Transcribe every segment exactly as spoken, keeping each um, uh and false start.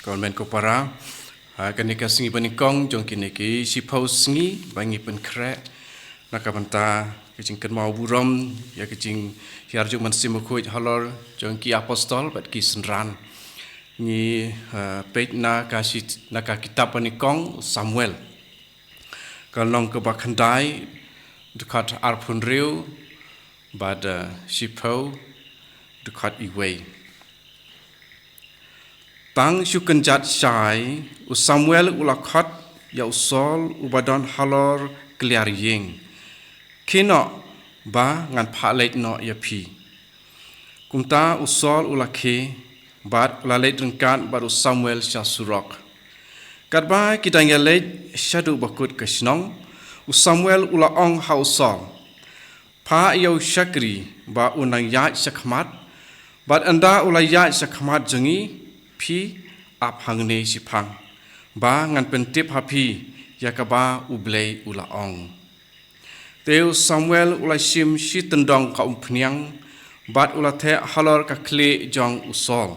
Kong men ko para, ha kane ka sngi banyngkong jong kine ki shiphew sngi ba ngi pynkhreh na ka bynta ka jingkynmaw burom ïa ka jinghiar jong u Mynsiem Bakhuid halor jong ki apostol bad ki synran. Ngi, eh, peit na ka shi-, na ka kitab banyngkong Samuel, ka lynnong kaba khyndai, dkhot arphew hynriew bad, eh, shiphew, dkhot iwei. Tang shu kynjat shai, u Samuel u la khot ïa u Saul uba don halor kliar ïing. Khie noh ba ngan phah leit noh ïa phi. Kumta u Saul u la khie bad u la leit ryngkat bad u Samuel sha surok. Katba ki dang ïaleit shaduh ba kut ka shnong, u Samuel u la ong ha u Saul, phah ïa u shakri ba un nang ïaid shakhmat, bad ynda u la ïaid shakhmat jong ngi, phi ap hangne shiphang ba ngan pyntip ha phi ïa kaba U Blei u la ong. Te u Samuel u la shim shi tyndong ka umphniang bad u la theh halor ka khlieh jong u Saul,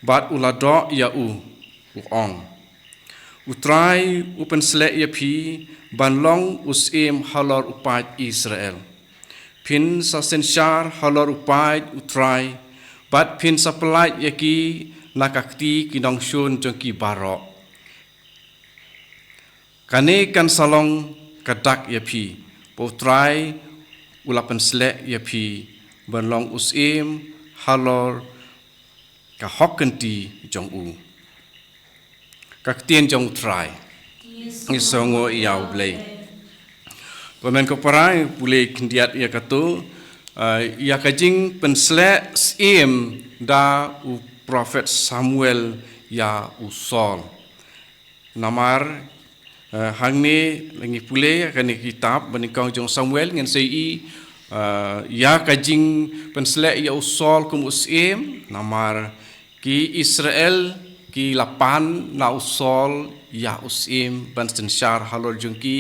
bad u la doh ïa u, u ong, U Trai u pynsleh ïa phi ban long u syiem halor u paid Israel. Phin sa synshar halor u paid U Trai bad phin sa pyllait ïa ki na ka kti ki nongshun jong ki baroh. Kane kan sa long ka dak ïa phi ba U Trai u la pynsleh ïa phi ban long u syiem halor ka hok kynti jong u. Ka ktien jong U Trai. Ngi sngewnguh ïa U Blei. Kong men ko para, pule khyndiat ïa kato, eh, ïa ka jingpynsleh syiem da u prophet Samuel ïa u Saul. Namar, eh, hangne la ngi pule ïa kane ka kitab banyngkong jong Samuel ngin sa ïohi, eh, ïa ka jingpynsleh ïa u Saul kum u syiem, namar ki Israel ki la pan na u Saul ïa u syiem ban synshar halor jong ki,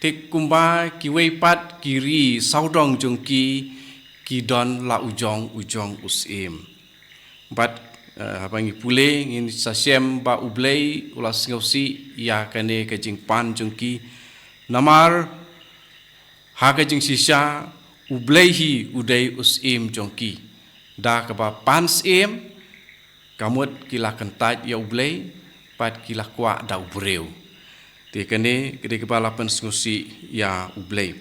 te kumba kiwei pat ki ri sawdong jong ki ki don la u jong u jong u syiem. Bad, eh, haba ngi pule ngin sa shem ba U Blei u la sngewsih ïa kane ka jingpan jong ki. Namar ha ka jingshisha U Blei hi u dei u syiem jong ki. Da kaba pan syiem, ka mut ki la kyntait ïa U Blei bad ki la kwah da u briew. Te kane ka dei kaba la pynsngewsih ïa U Blei.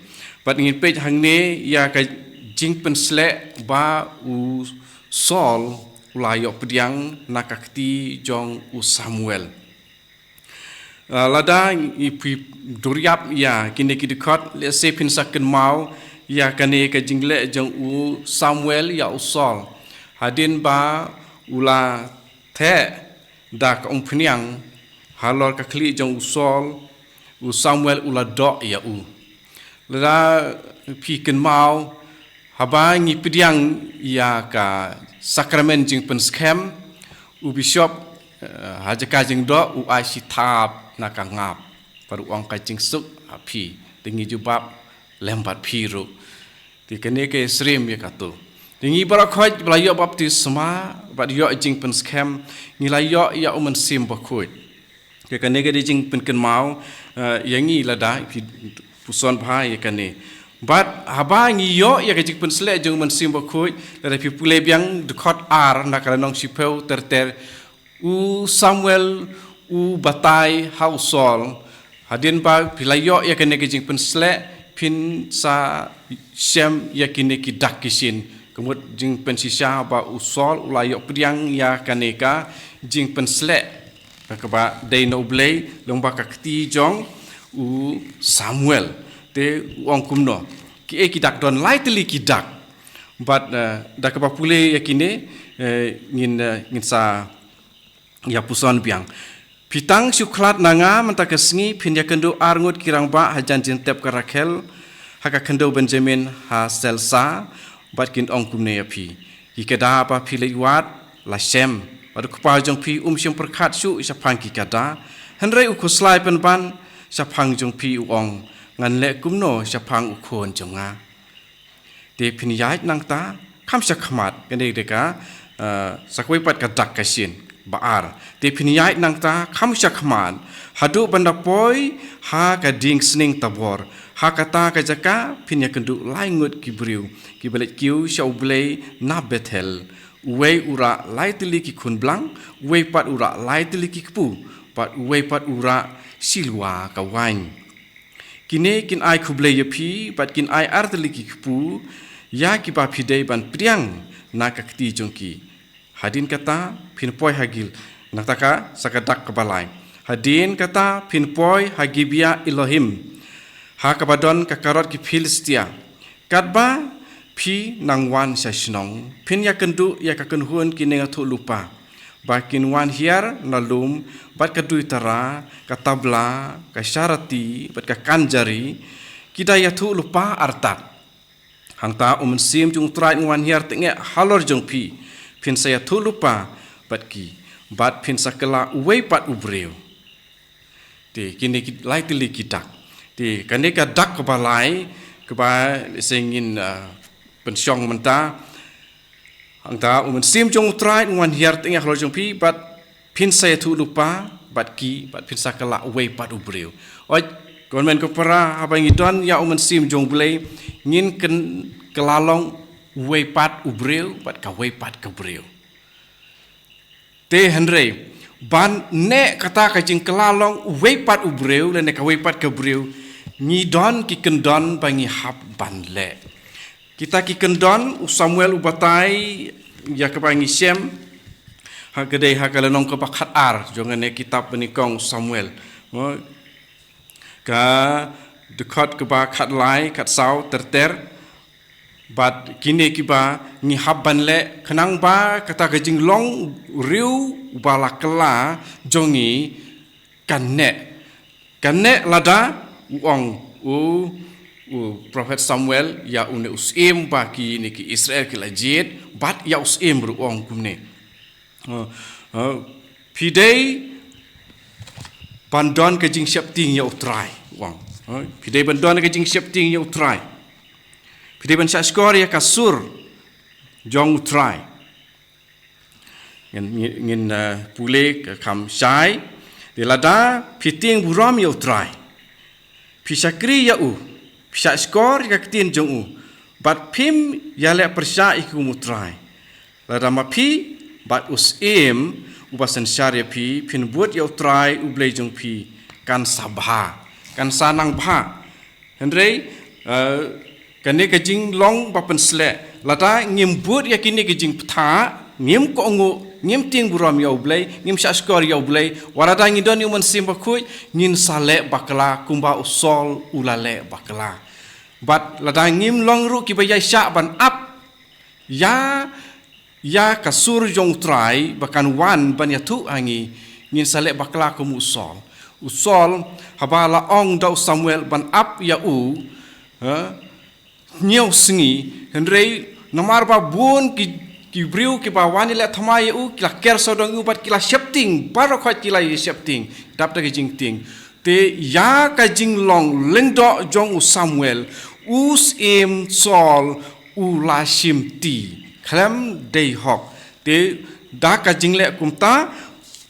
Bad ngin peit hangne ïa ka jingpynsleh ba u Saul u la ïoh pdiang na ka kti jong u Samuel. Ah, lada ngi phi duriap ïa kine ki dkhot, lehse phin sa kynmaw ïa kane ka jingleh jong u Samuel ïa u Saul. Hadien ba u la theh da ka umphniang halor ka khlieh jong u Saul, u Samuel u la doh ïa u. Lada phi kynmaw, haba ngi pdiang ïa ka sakramen jingpynskhem, u bishop, eh, ha jaka jingdoh u ai shi thap na ka ngap. Bad u ong ka jingsuk ha phi, te ngi jubab lem bad phi ruh. Te kane ka syriem ïa kato. Te ngi baroh khoit ba la ïoh baptisma bad ïoh jingpynskhem, ngi la ïoh ïa u Mynsiem Bakhuid. Te kane ka dei jingpynkynmaw, eh, ïa ngi lada phi puson bha ïa kane. Bad haba ngi ïoh ïa ka jingpynsleh jong u Mynsiem Bakhuid, lada phi pule biang dkhot ar na ka lynnong shiphew ter ter, u Samuel u batai ha u Saul, hadien ba phi la ïoh ïa kane ka jingpynsleh, phin sa shem ïa kine ki dak ki shin. Ka mut jingpynshisha ba u Saul u la ïoh pdiang ïa kane ka jingpynsleh kaba dei na U Blei lyngba ka kti jong u Samuel. Te u ong kumno? Kiei ki dak, don lai tylli ki dak. Bad, eh, da kaba pule ïa kine, eh, ngin, eh, ngin sa ïa puson biang. Phi tang shu khlad na nga mynta ka sngi, phin ïakynduh arngut ki rangbah hajan jingtep ka Rakhel ha ka khyndew Benjamin ha Selsa, bad kin ong kumne ïa phi. Ki kada ba phi leit wad la shem, bad u kpa jong phi um shym pyrkhat shuh shaphang ki kada. Hynrei u khuslai pynban shaphang jong phi u ong, ngan leh kumno shaphang u khun jong nga? Te phin ïaid nangta kham shakhmat, kane ka dei ka, eh, sa kawei pat ka dak ka shin. Ba ar. Te phin ïaid nangta kham shakhmat haduh ban da poi ha ka dieng sning Tabor. Ha kata ka jaka phin ïakynduh lai ngut ki briew kiba leit kiew sha U Blei na Bethel. Uwei u rah lai tylli ki khun blang, uwei pat u rah lai tylli ki kpu, bad uwei pat u rah shi lywa ka waiñ. Kine kin ai khublei ïa phi, bad kin ai ar tylli ki kpu ïa kiba phi dei ban pdiang na ka kti jong ki. Hadien kata phin poi ha Gil, nangta ka sa ka dak kaba lai. Hadien kata phin poi ha Gibea Elohim, ha kaba don ka karod ki Philistia. Katba phi nang wan sha shnong, phin ïakynduh ïa ka kynhun ki neng ïathuhlypa ba kin wan hiar na lum, bad ka duitara, ka tabla, ka sharati, bad ka kanjari, ki da ïathuhlypa artat. Hangta U Mynsiem jong U Trai un wan hiar tyngeh halor jong phi, phin sa ïathuhlypa bad ki, bad phin sa kylla uwei pat u briew. Te kine ki lai tylli ki dak. Te kane ka dak kaba lai, kaba lehse ngin, ah, pynshong mynta. Hangta U Mynsiem jong U Trai un wan hiar tyngeh halor jong phi, bad phin sa ïathuhlypa bad ki, bad phin sa kylla uwei pat u briew. Oi, ko hynmen ko para, haba ngi don ïa U Mynsiem jong U Blei, ngin kyn-, kylla long uwei pat u briew bad kawei pat ka briew. Te hynrei ban neh kata ka jingkylla long uwei pat u briew lane kawei pat ka briew, ngi don ki kyndon ba ngi hap ban leh. Kita ki kyndon, u Samuel u batai ïa kaba ngi shem ha ka dei ha ka lynnong kaba khatar jong kane kitab banyngkong u Samuel. Mo, ka dkhot kaba khatlai, khatsaw, ter ter. Bad kine kiba ngi hap ban leh khnang ba kata ka jinglong u riew uba la kylla jong ngi kan neh. Kan neh lada u ong u, u prophet Samuel ïa une u syiem ba kine ki Israel ki la jied, bad ïa u syiem ruh u ong kumne. Uh, uh, phi dei ban don ka jingsheptieng ïa U Trai, u ong. Uh, phi dei ban don ka jingsheptieng ïa U Trai. Phi dei ban shahshkor ïa ka sur jong U Trai. Ngin, ngin, ngin, uh, pule ka kham shai. Te lada phi tieng burom ïa U Trai, phi shakri ïa u, phi shahshkor ïa ka ktien jong u, bad phim ïaleh pyrshah ïa ki kum U Trai. Lada ma phi bad u syiem uba synshar ïa phi phin bud ïa U Trai U Blei jong phi, kan sa bha, kan sa nang bha. Hynrei, eh, kane ka jinglong ba pynsleh, lada ngim bud ïa kine ki jingbthah, ngim kohnguh, ngim tieng burom ïa U Blei, ngim shahshkor ïa U Blei, wat lada ngi don ïa U Mynsiem Bakhuid, ngin sa leh bakla kumba u Saul u la leh bakla. Bad lada ngim long ruh kiba ïaishah ban ap ïa, ïa ka sur jong U Trai ba kan wan ban ïathuh ha ngi, ngin sa leh bakla kum u Saul. U Saul, haba la ong da u Samuel ban ap ïa u, ha, hynñiew sngi, hynrei namar ba bun ki, ki briew kiba wan ïaleh thymmai ïa u, ki la ker sawdong ïa u bad ki la sheptieng, baroh khoit ki la ïa sheptieng, dap da ka jingtieng. Te ïa ka jinglong lyngdoh jong u Samuel, u syiem Saul u la shimti khlem dei hok. Te da ka jingleh kumta,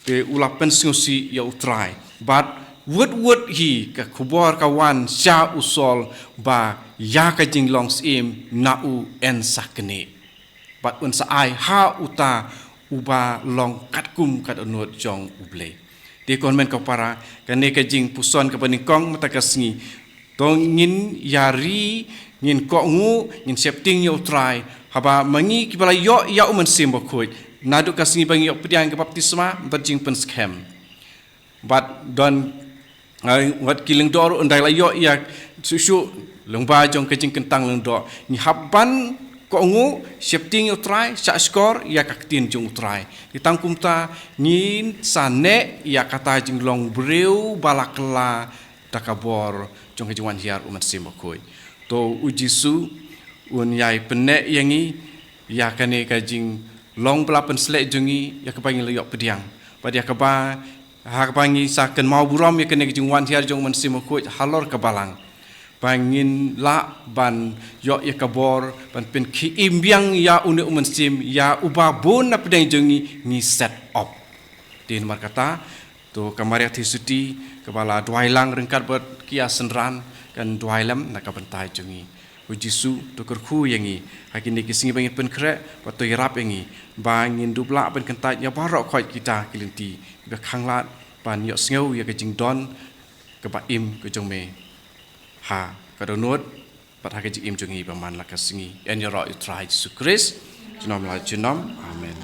te u la pynsngewsih ïa U Trai. Bad wut wut hi ka khubor ka wan sha u Saul ba ïa ka jinglong syiem na u yn sa knieh. Bad un sa ai ha uta uba long katkum ka dohnud jong U Blei. Te ko hynmen ko para, kane ka jingpuson kaba nyngkong mynta ka sngi. To ngin ïa ri, ngin kohnguh, ngin sheptieng ïa U Trai. Haba ma ngi kiba la ïoh ïa U Mynsiem Bakhuid, naduh ka sngi ba ngi ïoh pdiang ka baptisma, bad jingpynskhem. Bad don, eh, wat ki lyngdoh ruh ynda la ïoh ïa shuh shuh lyngba jong ka jingkyntang lyngdoh, ngi hap ban kohnguh, sheptieng ïa U Trai, shahshkor ïa ka ktien jong U Trai. Te tang kumta ngin sa neh ïa kata jinglong briew ba la kylla da ka bor jong ka jingwan hiar U Mynsiem Bakhuid. To U Jisu un ïai pynneh ïa ngi ïa kane ka jinglong ba la pynsleh jong ngi, ïa kaba ngi la ïoh pdiang. Bad ïa kaba, ha kaba ngi sa kynmaw burom ïa kane ka jingwan hiar jong U Mynsiem Bakhuid halor ka balang. Ba ngin lah ban ïoh ïa ka bor ban pynkhie im biang ïa une U Mynsiem, ïa uba bun na pdeng jong ngi ngi set op. Te namar kata, to ka Maria Theisotti, kaba la duwai lang ryngkat bad ki ïa synran, kan duwai lem na ka bynta jong ngi. Ko Jisu, to kyrkhu ïa ngi, ha kine ki sngi ba ngin pynkhreh, bad to ïarap ïa ngi, ba ngin dup lah ban kyntait ïa baroh khoit kita ki lynti, kiba khanglad, ban ïohsngew ïa ka jingdon, kaba im ka jong me. Ha ka dohnud, bad ha ka jingim jong ngi ba man la ka sngi. Ïaroh ïa u Trai Jisu Khrist, junom la junom. Amen.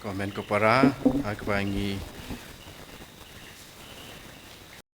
Ko hynmen ko para, ha kaba ngi